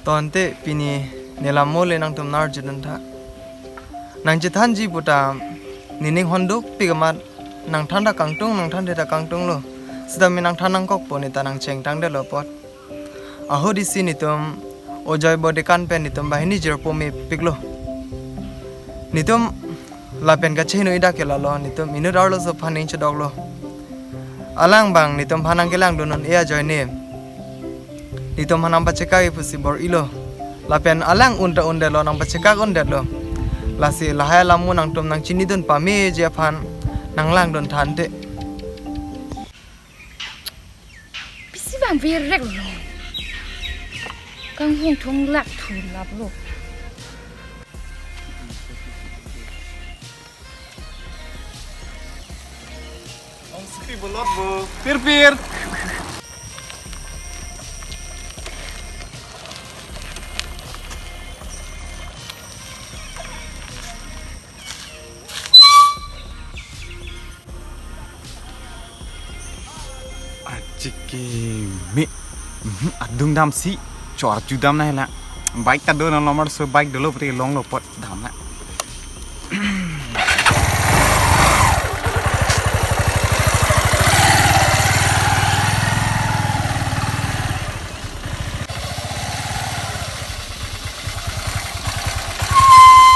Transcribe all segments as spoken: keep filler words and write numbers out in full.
Tangte pini ne lam mo le nangtum nar jidun tha. Nang chethanji puta nening honduk pik amat nang thantha kangtung, nang thanthe ta kangtunglo. Sita me nang than nangkokpo, ne ta nang chengtangdetlo apot. Ahut isi netum Ojoy bo dekan pen netum banghini jirpo mepiklo. Netum lapen kachehingno idak ke lalo, netum inut arloso aphan ning chodoklo. Alang abang netum aphan nangkelangdun un-e ajoine netum aphan nangpachekak-e pusi bor-ilo. Lapen alang un ta undetlo, nangpachekak undetlo. Lasi lahai alam mo nangtum nang chinidun pameji aphan nanglangdun thanthe. Pisi bang virek lo. Kanghong thong lak thu laplo. Ong Sepi bolot bo. Pir pir. Achike me. Mhm, adung damsi. Chor judam na hela. Bike ta do na lomar so bike dolo pati longlo apot damna.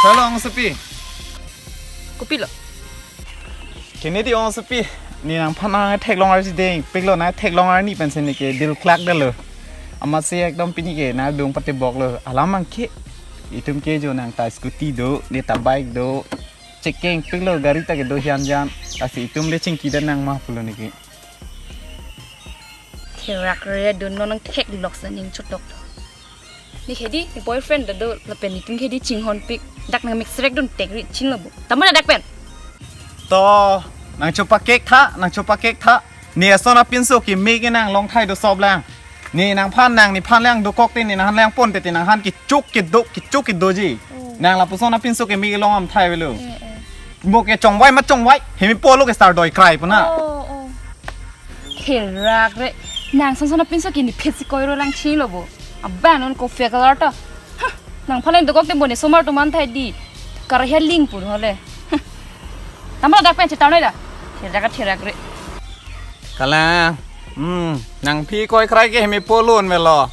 Hello, Ong Sepi. Kopilo? Kene di Ong Sepi, ne nangphan nangtheklong arsi deng, piklo nangtheklong arni pensi ne ke dil klak dalo. Amatsi ekdom pini ke nangdung pateboklo. Alam abang ke, itum ke jo nang ta scooty do, ne ta bike do, chekeng piklo gari ta kedo hian jan, lasi itum le chingki dan nang ma pulo ne ke. Therak re dun non nangtheklok sa ning chotok lo. Ne ke di, ne boyfriend ta do, lapen netum ke di chinghonpik. Dak nang mixrek dun tekri chinlo bo. Tama dak pen. To, nang chopakek tha, nang chopakek tha. Ne ason apinso keme ke nang longthai do sop lang. Ne nangphan nang, nephan lang dokok te, ne nangphan lang pon te, te nangphan kechok kedo, kechok kedoji. Oh. Nang lapuson apinso keme ke long amthai avelo. Eh, eh. Mo ke chongvai ma chongvai, hemi polo ke star doi krai puna. Oh, oh. Therak re, nang son son apinso ke ne phit si koiro lang chilo bo. Abang non kopi color to. Hah, nangphan lang dokok te bo ne somar to manthai di. Karahia ling pur hole. Hah. Tama dak pen chetar noi da. Therak, therak re. Kalang. Hmm, nangphi koi krai ke hemi polo melo.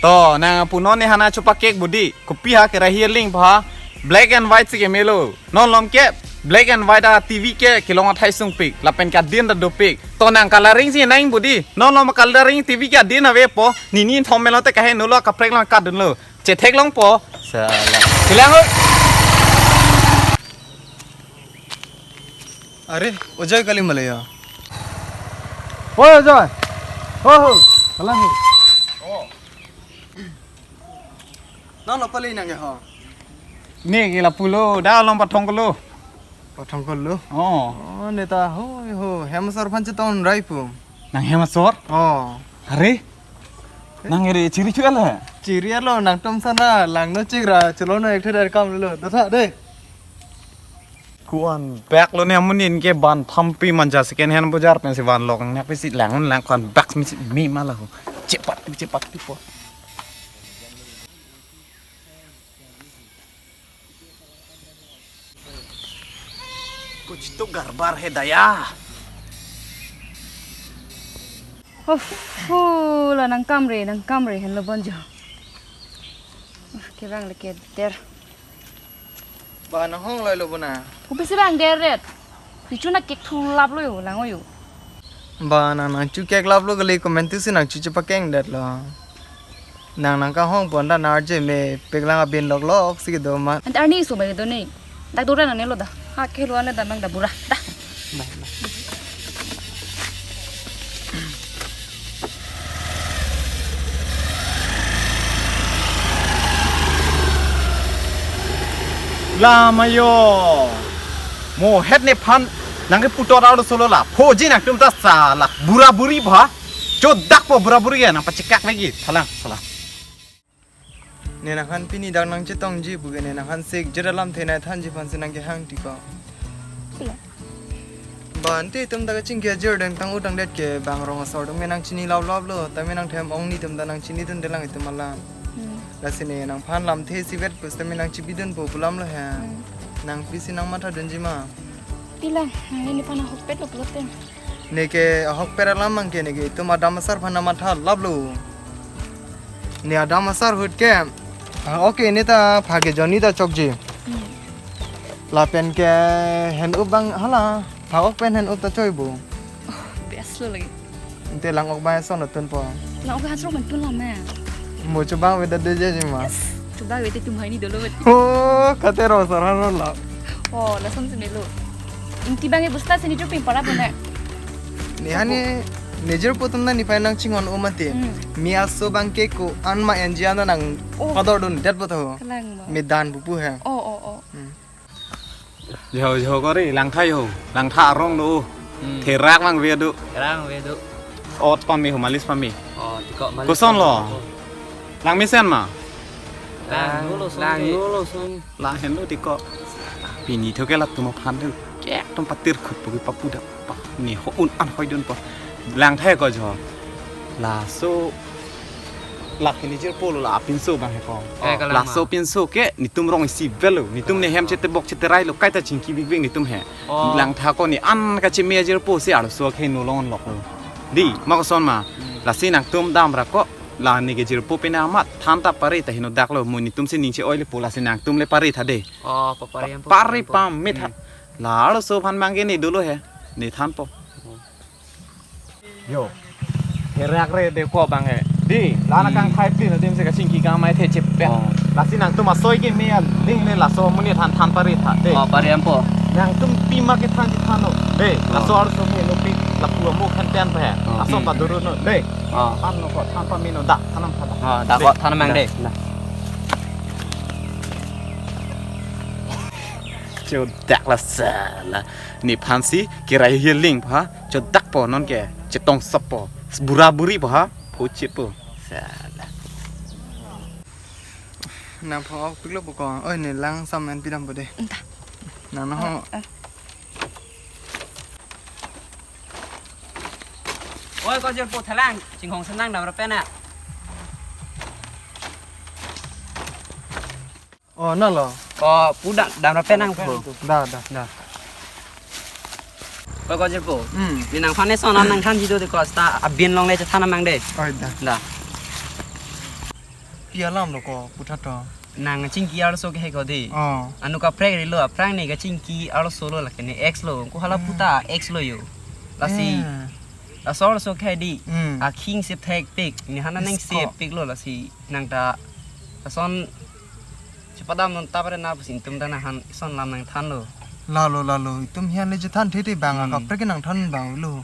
To, nang punon ne hana chopakek budi. Kopi ha kerahi ling pha. Black and white si kemelo. Non lom ke black and white a T V ke kelong athai sungpik, lapen kadin ta dopik. To nang coloring si nang budi. Non lom coloring T V ke adin avepo. Nini thom melo te kahe nulo kaprek lo kadunlo. Chetheklongpo. Sala. Silang ho. Are, Ojoy kali malaya. Hoi Ojoy. Ho ho. Kalang ho. Non lo pali nang ya ho. Ne ke lapulo, da along pathongkolo. Pathongkolo. Oh. Oh, ne ta ho ho. Hem asor aphan chetong rai pu. Nang hem asor? Oh. Are? Nang ere chiri chu ala? Chiri alo nangtum sana langno chikra cholono ek thedar kam lo. Datha de. Kuan bag lo ne amunin ke ban thampi manja second hand bojar pensi vanlok ne pisi lang lang kuan bag misi mi mala ho. Cepat cepat tipo. Kuch to garbar hai daya. Uff, la nangkam re, nangkam re, henlo bonjo. Uff, kevang le ke der. Ba nang hong loi lo bo na. Kopisi bang der ret. Pichu na kek thulap lo yo, lang yo. Ba nang nangchu keklaplo kali, komantu si nangchu chepakengdetlo. Nang nangkahong pon ta nar je mepik lang abin loklok si kedo ma. Ante arni so ba kedo ne. Dak dora nang nelo da. Ha kehelo ane da nang da bura. Da. Ba, ba. Lama yo. Mo het nephan nang ke putot arlo solo la. Phoji nangtum ta sala. Bura buri ba. Chodakpo bura buri ya nangpachekak lagi. Thalang sala. Ne nangphan pini dak nangchetongji puke ne nangphan sik jera lamthe nangthanji aphansi nang kehang tiko. Pila? Ba ante itum dak chingki ajir deng tang utang det ke bang rong asor atum ke nangchini laplaplo, tame nangthem ong netum ta nangchinidunde lang itum alam. Hmm. Lasi ne nangphan lamthe isivet pusitame nangchibidunpo pu alam lo he. Hmm. Nang pisi nangmathadunji ma? Pi alam, nang nephan ahokpet lo pulote. Neke ahokpet alam abang ke neke itum adam asar aphan nangmatha lap lo. Ne adam asar ahut ke. Ah, okay, ne ta phage jonni ta chokji. Hmm. Lapen ke hen-up abang hala. Phak-ok pen hen-up ta choipo. Oh, best lo lagi. Ante lang-ok abang ason atunpo. Lang-ok ha chok man tun lam eh. Mo chobang aveda de je ma. Yes. Chobang avete tum hai ni dolo vet. Oh, kate ro sar han lo. Oh, lason si melo. Ingti abang e busta sini chuping para pon eh. Ne hani nejirpo atum na nephan nangchinghon-o mati. Hmm. Me aso abang ke ko-an ma enji an nang Oh. padordundetpo tho. Kalang ma. Me dan pupu he. Oh, oh, oh. Hmm. Jho, jho kori, langtha jho. Langtha arong do. Hmm. Therak abang ave do. Therak ave do. Ot pame ho, malis pame. Oh, tiko malis Koson lo? pame ho. Lang mesen ma? Lang, lang, lo son lang, de. lo son. Lang hen lo tiko. Pini thu ke latum aphan thu. Kek tum patir khut puki papu dak. Pa, ne ho un-an hoidunpo. Langtha ko jho. Laso lak hini jirpo lo la apinso abang he ko. Eh, kalang ma. Laso pinso ke netum rong isi vel lo. Netum ne hem chetebok cheterai lo kaita chingki bikbik netum he. Oh. Langtha ko ne an kacheme ajirpo si arloso ke no longlok lo. Di, ma koson ma. Hmm. Lasi nangtum damra ko la neke jirpo pena amat than ta pare ta heno dak lo mo netum si ning che-oi le pu lasi nangtum le pare tha de. Oh, pa pare ampo, pare ampo. Pame tha. Hmm. La arloso aphan abang ke ne dolo he. Ne thanpo. Oh. Yo. Herak re de ko abang he. Di, la na Hmm. kangthai pli na dim se kachingki kangmai the chip pen. Oh. Lasi nangtum asoi keme aling le laso amonit than than pare tha de. Oh, pare ampo. Nangtum pima kethan chethan lo. De, Oh. laso arloso ke no pi lapu amo khan pen pa he. Oh. Laso Hmm. padoro no. De. Oh. Than no ko, than pame no da, than nam tha da. Oh, da ko, than nam mang de. Da. Chodak la sala. Nephan si kerai healing pa. Chodakpo non ke, chetongsoppo. Bura buri po ha, phuchit po. Sala. Nang pho piklo po ko. Oi, ne lang sam en pidampo de. Anta. Nang na ho. Ah, ah. Oi, ko jirpo thalang, chinghong senang dam rapen na. Oh, na lo. Ko pu da, dam rapen nangpo. Da, da. Da. Ko ko jirpo. Hmm. Ne nangphan ne son nangthanji do de ko sta abin longle chethan mang de. Oi, da. Da. Pi alam lo ko putha to. Nang chingki arloso ke he ko de. Oh. Anu kaprek rilo aphrang ne kachingki arloso lo lake ne ex lo. Ko hala Hmm. puta ex lo yo. Lasi. Hmm. Laso arloso ke di. Hmm. Akhing sip thekpik. Ne hana nang Isko. sip pik lo lasi. Nang ta. Lason. Chepadam non tapre na pusi netum ta nangphan son lam nangthan lo. Lalo, lalo. Itum hian le chethan the the bang Hmm. kaprek nangthan bang lo.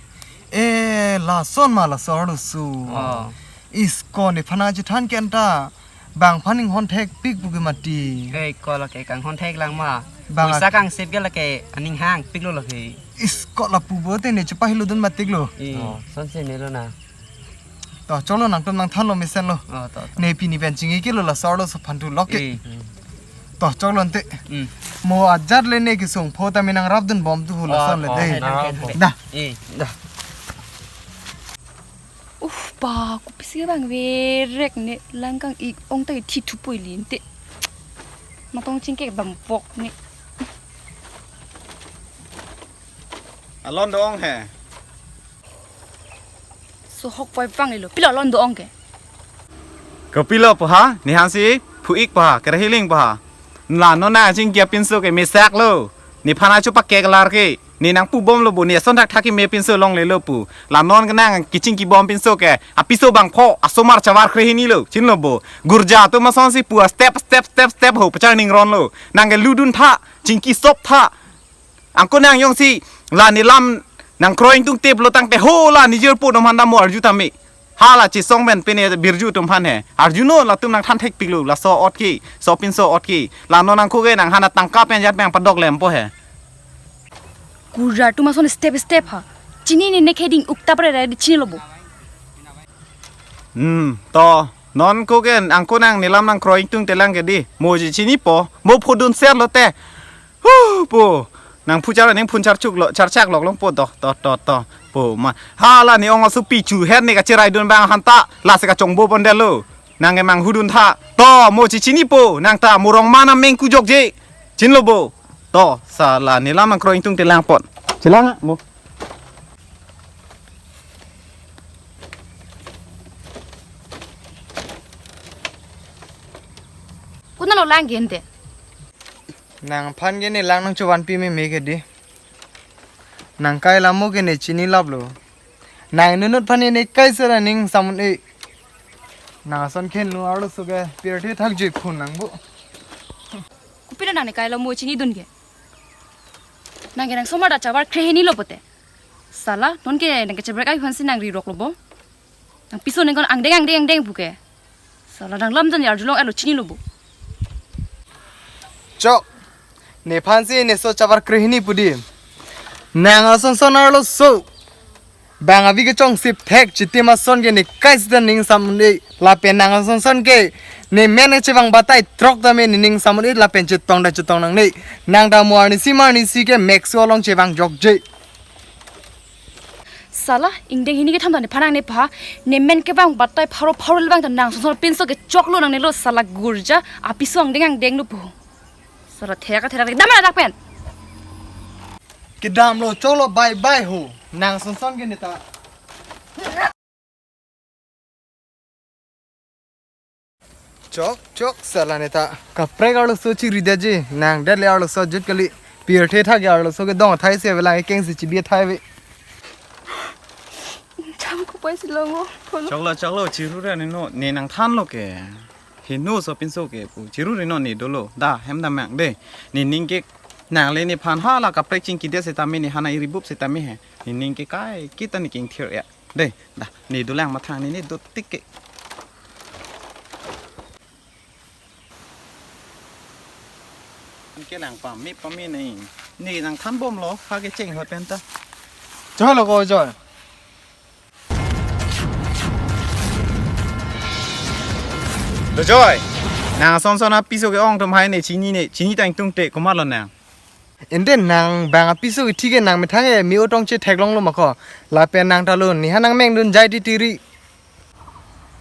E, lason ma laso arloso. Oh. Isko nephan chethan ke anta. Bang phan inghon thekpik puki mati. Ei, ko lake kanghon thek lang ma. Bang Poisa ak- kangsip ke lake aning hangpik lo lake. Isko lapu bo te ne chepahilodun matik lo. Eh. Oh, son se melo na. To, cholo nangtum nangthan lo mesen lo. Oh, to, to. Ne pini pen chingki ke lo laso arloso aphan thu lok ke. Eh. To, cholo ante. Hmm. Mo ajat le ne kesung pho tame nangrapdun bom thu Oh, lason le oh, de. nang- Da. Eh. Da. Uf, pa, kopisi abang verek ne lang kang-ik ong ta thi thupo ili ante. Matong chingke bang vok ne. Alon do-ong he. So hok poi vang ilo. Pilo alon do-ong ke. Kopilo po ha? Nephan si phu-ik po ha? Kerai healing po ha? La non nangchingki apinso ke mesak lo. Nephan achu pakek lar ke. Ne nangpu bom lo bo, ne ason thakthak keme pinso longle lo pu. La non ke nang kachingki bom pinso ke. Apiso bang pho, asomar chavar kre hini lo. Chinilo bo. Gurja atum ason si pu a step, step, step, step ho, pachar ningron lo. Nang ke ludun tha, chingki sop tha. Angko nang jongsi, la nelam nangkroi ingtungtep lo tangte ho la nejirpo atum aphan dam mo arju tame. Hala chesong pen pine birju atum aphan he. Arju non latum nangthan thekpik lo, laso ot ke, sopinso ot ke. La non nangko ke nang hana tangka pen jat pen padok lempo he. Gurja atum ason step step ha. Chinine ne kheding ukta pre re di chinilo bo. Hmm, to. Non ko ke angko nang nelam nangkroi ingtungte lang ke di. Mo ji chinipo, mo phodun ser lote. Huh, po. Nang phu char, nang phun char chuk lo, char chak lok long po to, to, to, to. Po ma. Hala ne ong asu pi chu het ne kacheraidun bang aphan ta. Lasi kachongbo pondetlo. Nang ke manghudun tha. To, mo chechinipo, nang ta mo rong mana meng kujokje. Chinilo bo. To, sala ne lam angkroi ingtungte langpon. Chelang mo. Konatlo lang gente? Nangphan ke ne lang nangchovan pi meme ke di. Nang kai lamo ke ne chinilaplo. Nang inut phan ne kaise ra ning samun e. Nang ason khenlo arloso ke pirthe thakji phun nang bo. Kopilo nang ne kai lamo chinidun ke? Nang ke nang somar ta chavar kre hini lo pote. Sala, non ke nang ke chebrek ai aphansi nang riroklo bo. Nang piso nang kon angdeng angdeng angdeng pu ke. Sala nang lam jan arjulong elo chinilo bo. Chok. Nephansi neso chavar kre hini pu di. Nang ason son arloso. Bang avi kechongsip thek chitim ason ke ne kaise ta ning samun e. Lapen nang ason son ke ne men chevang batai throk tame ne ning samun e lapen chetong ta chetong nangne. Nang ta mo arnisi ma arnisi ke mekso along chevangjokje. Sala, ingdeng hini kethom ta nephan nangne pha, ne men kevang batai pharo pharo le vang ta nang ason son pinso ke choklo nangnelo sala gurja, apiso angdeng angdenglo pu. Sala therak therak dam ladak pen. Kedamlo choklo bye bye ho, nang ason son ke ne ta. Chok, chok, sala ne ta. Kaprek arloso chiri daji. Nang det le arloso jut kali. Pirthe thak arloso ke dong thai se velang kengsi chibi thai ve. Cham ko pai si longo. Choklo, choklo, chiru ra ne no. Ne nangthanlo ke. Heno so pinso ke pu. Chiru re no ne dolo. Da, hem da mang de. Ne ning ke nang le nephan hala kaprek chingki det setame ne hana iribup setame he. Ne ning ke kai kita ne kingthir ya. Dei, da, ne dolang mathang ne, ne dotik ke. An ke lang pame pame ne. Ne nangthan bomlo, ha kecheng hot pen ta. Joy lo ko joy. Do joy. Nang ason son apiso ke-ong atum hai ne chini ne, chini ta ingtungte komatlo nang. Ente nang bang apiso ithi ke nang methang e mi otong chetheklonglo ma ko. Lapen nang ta lo ne ha nang mengdun jai titiri.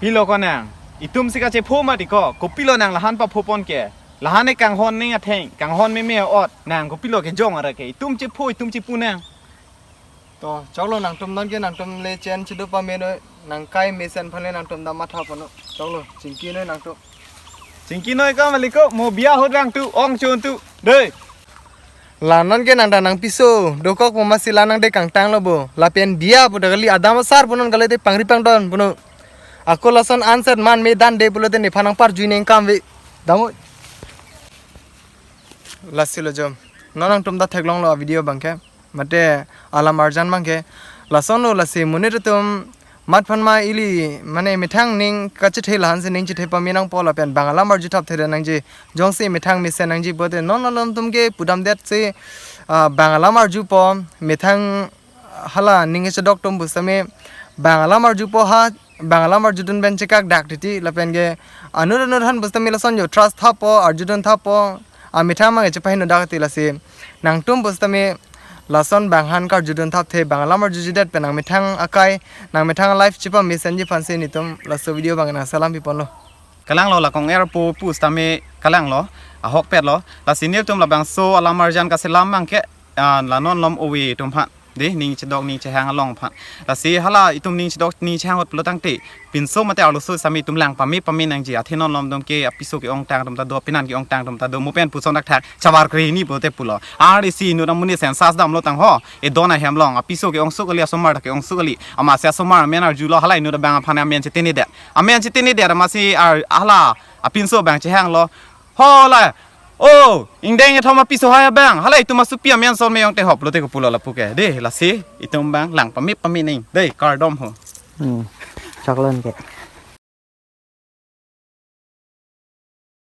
Pilo ko nang. Itum si kachepho mati ko. Kopilo nang lahan papho pon ke. Lahan e kanghon ning atheng. Kanghon meme ot. Nang kopilo kejong ara ke. Itum chepho, itum chepu nang. To, choklo nangtum non ke nangtum le chen chido pame noi, nang kai mesen aphan le nangtum dam matha pono. Choklo, chingki noi nangtum. Chingki noi ka maliko, mo biya ahut vangtu, ong chontu. Dei. La non ke nang ta nang piso, dokok mo masi la nang de kangtanglo bo. Lapen biya pu ta kali adam asar punon kali de pangri pangdon puno. Ako lason anset man me dan de pulote nephan nangparjui neng kam ve. Damo. Lasi lo jom. Non nangtum ta theklonglo video bangke. Mate alam arjan bangke. Lason lo lasi monit atum mat aphan ma ili mane methang ning kachethe lahan si ning chethe pame nangpo lapen bang alam arju thap thede nangji. Jongsi methang mesen nangji pote non alam atum ke pudam det si, ah, bang alam arjupo methang hala ning kechedok atum pusitame bang alam arjupo ha bang alam arjudun pen chekak dak titi lapen ke anut anut aphan pusitame lason yo trust thappo arjudun thappo amethang mang chepahin dak ti lasi nangtum pusitame lason bang aphan karjudun thapthe bang alam arjujudet pen nang methang akai nang methang life chepamesenji aphansi netum laso video bang nang salam piponlo. Kalanglo lakong er pu pusitame kalanglo ahokpetlo lasi netum labangso alam arjan kaselam bangke, ah, la non lom ove atum aphan. Dei, ning chedok, ning chehang along aphan. Lasi hala itum ning chedok, ning chehang ahut pulo tangte. Pinso mate arloso sami itum lang pame pame nangji. Athe non lom atum ke apiso ke-ongtang atum ta do, penan ke-ongtang atum ta do. Mo pen puson dak thak, chavar kre hini pulote pulo. Ar isi inut amonit census damlo tang ho. E don ahem along, apiso ke-ongso kali, asomar ta ke-ongso kali. Amatsi asomar amen arjulo, hala inut abang aphan amen chetinidet. Amen chetinidet, amatsi ar, hala, apinso abang chehanglo. Hola. Oh, ingdeng ethom apiso hai abang. Hala itum asupi amen son meyong te hop lote kopulo lapu ke. Dei, lasi itum bang lang pame pame ning. Dei, kardom ho. Hmm. Choklo ke.